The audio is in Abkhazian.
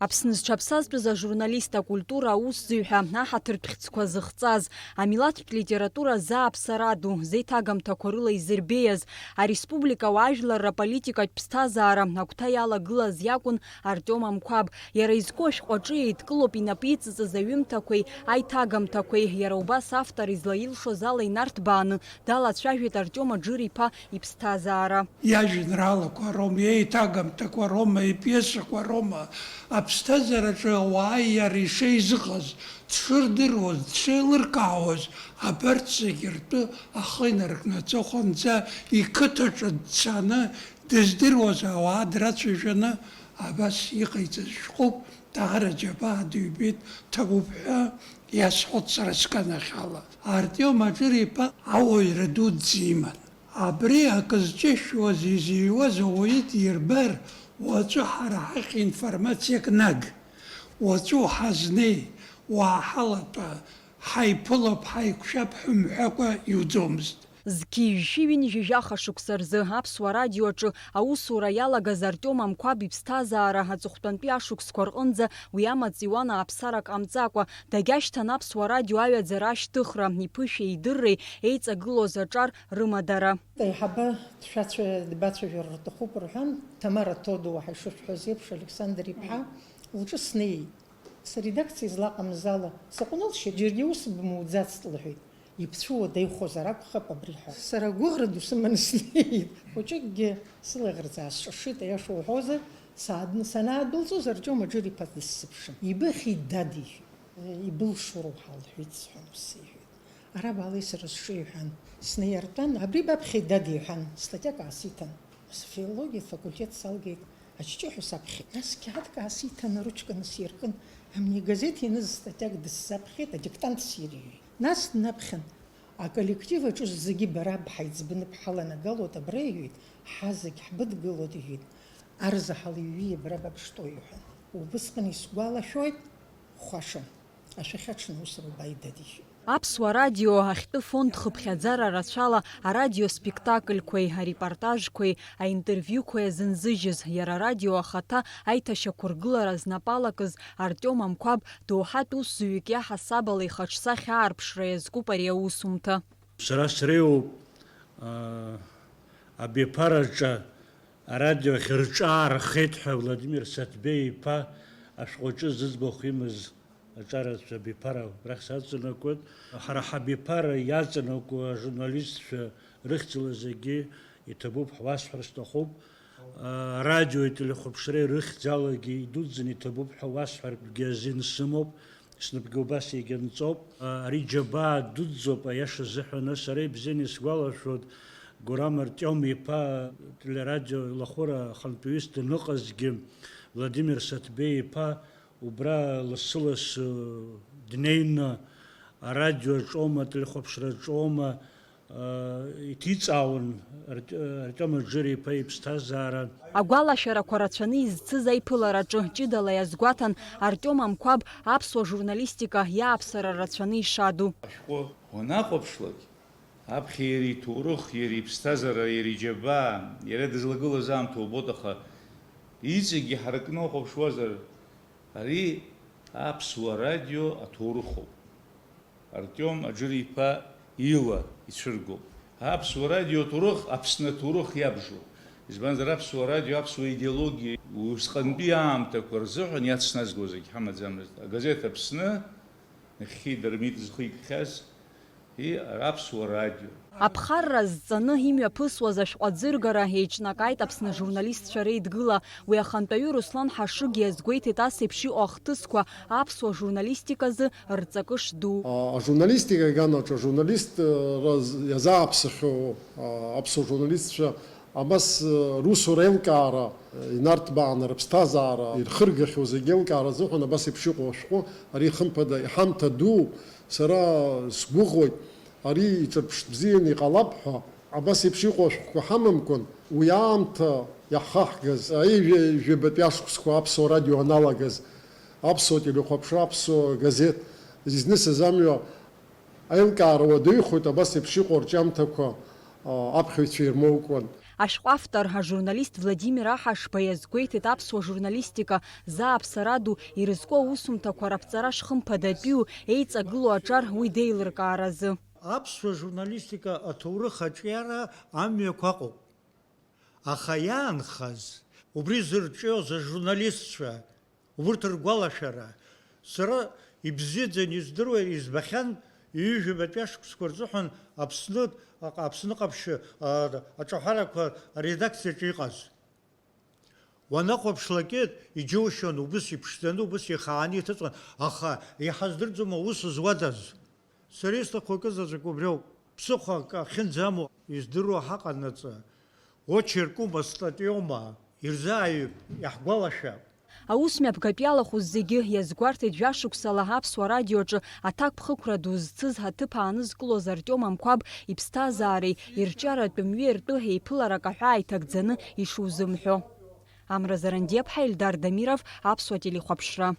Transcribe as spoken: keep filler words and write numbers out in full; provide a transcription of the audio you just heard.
Аԥсны зҽаԥсазтәыз ажурналист, акультура аусзуҩ ҳәа аҳаҭыртә хьӡқәа зыхҵаз, амилаҭтә литература зааԥсара ду, зеиҭагамҭақәа рыла изырбеиаз, ареспублика ауаажәларра политикатә ԥсҭазаара агәҭа иалагылаз иакәын Артиом Амқәаб. Иара изку ашәҟәаҿы еидкылоуп инапы иҵыҵыз аҩымҭақәеи аиҭагамҭақәеи, иара убас автор излаилшоз ала инарҭбааны далацәажәеит Артиом Аџыр-иԥа иԥсҭазаара. Иажәеинраалақәа роума, иеиҭагамҭақәа роума, ипиесақәа роума, аԥсҭазаараҿы ауааи иареи шеизыҟаз, дшырдыруаз, дшеилыркаауаз, абарҭ зегьы ртәы ахы инаркны аҵыхәанӡа иқыҭаҿы дцаны, дыздыруаз ауаа драцәажәаны абас иҟаиҵаз шәҟәуп, даара џьабаа дыҩбеит, ҭабуп ҳәа иазхәыцра сганахьала. Артиом Аџыр-иԥа ауаҩра дуӡӡа иман. Абри акы зҿышәуаз, изыҩуаз ауаҩы дирбар, уаҵәы ҳара ҳахь информациак наг. Уаҵәы уҳазнеи, уааҳалатәа, ҳаиԥылап, ҳаиқәшәап ҳәа умҳәакәа иуӡомызт. Зқьи жәшәи ҩынҩажәи жәаха шықәса рзы Аԥсуа радиоаҿы аусура иалагаз Артиом Амқәаб иԥсҭазаара аҵыхәтәантәи ашықәсқәа рҟынӡа уи амаҵ иуан ааԥсарак ҟамҵакәа, дагьашьҭан Аԥсуа радио аҩаӡара ашьҭыхра, иԥышәеи идырреи еиҵагылоз аҿар рымадара. Аиҳабы дшәацәа-, дбацәажәар рҭахуп рҳәан, Ҭамара Тодо, уаҳа ишышәҳәаз еиԥш, Александр иԥҳа, лҿы снеит. Средакциа излаҟамыз ала, саҟәнылшьит, џьаргьы ус бмуӡацт, лҳәеит. Ибцәуа даҩхозар акәхап абри ҳәа. Сара гәыӷра ду сыманы снеит. Хәыҷыкгьы сылаӷырӡ аасҿашит, аиаша уҳәозар, саадн-, санаадәылҵуаз Артиом Аџыр-иԥа дысзыԥшын. Ибыхьи, дад, иҳәеит. Ибылшоу роуҳа, лҳәеит, сҳәан, ус сеиҳәеит. Ара баалеи сара сҿы, иҳәан. Снеиртәан, абри баԥхьеи, дад, иҳәан, статиак аасиҭан. Сфилологиатә факультет салгеит, аҷҷыҳәа саԥхьеит. Нас қьаадк аасиҭан, аручка насиркын, амни агазеҭ ианыз статиак дысзаԥхьеит, адиктант сириҩит. Нас днаԥхьан, аколлектив аҿы зегьы бара бҳаиҵбны бҳаланагалоит абра, иҳәеит, ҳа зегь ҳбыдгылоит, иҳәеит, арзаҳал иҩи абра баԥштәоу, иҳәан. Убысҟан исгәалашәоит, хәашан. Ашәахьа аҽны аусура убааит, дад, иҳәеит. Аԥсуа радио ахьтәы фонд хыԥхьаӡара рацәала арадиоспектакльқәеи арепортажқәеи аинтервиуқәеи азынзыжьыз, иара арадио ахаҭа аиҭашьақәыргылара знапалакыз Артиом Амқәаб доуҳатә усзуҩык иаҳасабала ихаҿсахьа аарԥшра иазкуп ари аусумҭа. Сара среиуоуп, аа, абиԥараҿы арадио ахь рҿаархеит ҳәа Владимир Саҭбеи-иԥа ашәҟәаҿы зыӡбахә имаз аҿарацәа абиԥара убрахь саҵанакуеит. Ҳара ҳабиԥара иаҵанакуа ажурналистцәа рыхьӡала зегьы иҭабуп ҳәа уасҳәар сҭахуп. Арадиои ателехәаԥшреи рыхьӡалагьы идуӡӡаны иҭабуп ҳәа уасҳәартәгьы азин сымоуп, снапгьы убас иагьанҵоуп. Ари џьабаа дуӡӡоуп, аиаша азыҳәан, сара ибзианы исгәалашәоит, Гәырам Артиом-иԥа телерадио илахәыра ахантәаҩыс даныҟазгьы, Владимир Саҭбеи-иԥа убра лассы-лассы днеины, арадиоаҿоума, ателехәаԥшраҿоума, иҭиҵаауан Арт-, Артиом Аџыр-иԥа иԥсҭазаара. Агәалашәарақәа рацәаны изцыз аиԥылараҿы ҷыдала иазгәаҭан Артиом Амқәаб аԥсуа журналистика иааԥсара рацәаны ишаду. Ашәҟәы уанахәаԥшлак, аԥхьа иара иҭоурых, иара иԥсҭазаара, иара иџьабаа, иара дызлагылаз аамҭа убоит, аха иҵегьгьы ҳаракны ухәаԥшуазар, ари аԥсуа радио аҭоурыхоуп. Артиом Аџыр-иԥа ила ицәыргоуп. Аԥсуа радио аҭоурых Аԥсны аҭоурых иабжоуп. Избанзар, аԥсуа радио аԥсуа идеологиа усҟантәи аамҭақәа рзыҳәан иацназго зегь ҳамаӡамызт. Агазеҭ Аԥсны, нахьхьи Дырмит зхы икхьаз, и аԥсуа радио. Аԥхарра зҵаны имҩаԥысуаз ашәҟәыӡыргара еиҿнакааит Аԥсны ажурналистцәа реидгыла. Уи ахантәаҩы Руслан Ҳашыг иазгәеиҭеит ас еиԥш иҟоу ахҭысқәа аԥсуа журналистиказы рҵакы шду. А, ажурналистика аганаҿы ажурналистра з-, иазааԥсахьоу, а, аԥсуа журналистцәа абас, а, русура еилкаара, а, инарҭбааны рыԥсҭазаара ирхыргахьоу зегьы еилкаара азыҳәан абас еиԥш иҟоу ашәҟәы ари хымԥада иҳамҭа ду, сара сгәыӷуеит, ари иҿырԥштә бзианы иҟалап ҳәа. Абас еиԥш иҟоу ашәҟәқәа ҳамамкәан, уи аамҭа иаҳхаҳгаз, аҩажәа-, жәабатәи ашықәсқәа аԥсуа радио аналагаз, аԥсуа телехәаԥшра, аԥсуа газеҭ изнысыз амҩа аилкаара уадаҩхоит, абас еиԥш иҟоу арҿиамҭақәа, а, аԥхьаҩцәа ирмоукуан. Ашәҟәы автор, ажурналист Владимир Аҳашба иазгәеиҭеит аԥсуа журналистика зааԥсара ду ирызку аусумҭақәа раԥҵара шхымԥадатәиу еиҵагылоу аҿар уи деилыркааразы. Аԥсуа журналистика аҭоурых аҿиара амҩақәа ыҟоуп. Аха иаанхаз, убри зырҿиоз ажурналистцәа, убырҭ ргәалашәара, сара ибзиаӡаны издыруа избахьан, ҩажәа шықәсқәа рзыҳәан Аԥсны, Аԥсны ҟаԥшь, а, аҿаҳәарақәа аредакциаҿы иҟаз. Уанахәаԥшлакгьы иџьоушьон, убыс иԥшӡаны, убыс ихааны иҭыҵуан, аха иҳаздырӡом аус зуадаз. Сара исҭаху акы заҵәык убриоуп. Ԥсыхәа акы ахьынӡамоу издыруа ҳаҟанаҵы, очеркума, статиоума, ирзааҩып, иаҳгәалашәап. Аус мҩаԥгатә иалахәыз зегьы иазгәарҭеит жәашықәсала Аԥсуа радиоаҿы аҭакԥхықәра ду зцыз, аҭыԥ аанызкылоз Артиом Амқәаб иԥсҭазаареи ирҿиаратә мҩеи ртәы еиԥыларак аҳәаа иҭагӡаны ишузымҳәо. Амра Зарандиаԥҳа, Ельдар Дамиров, Аԥсуа телехәаԥшра.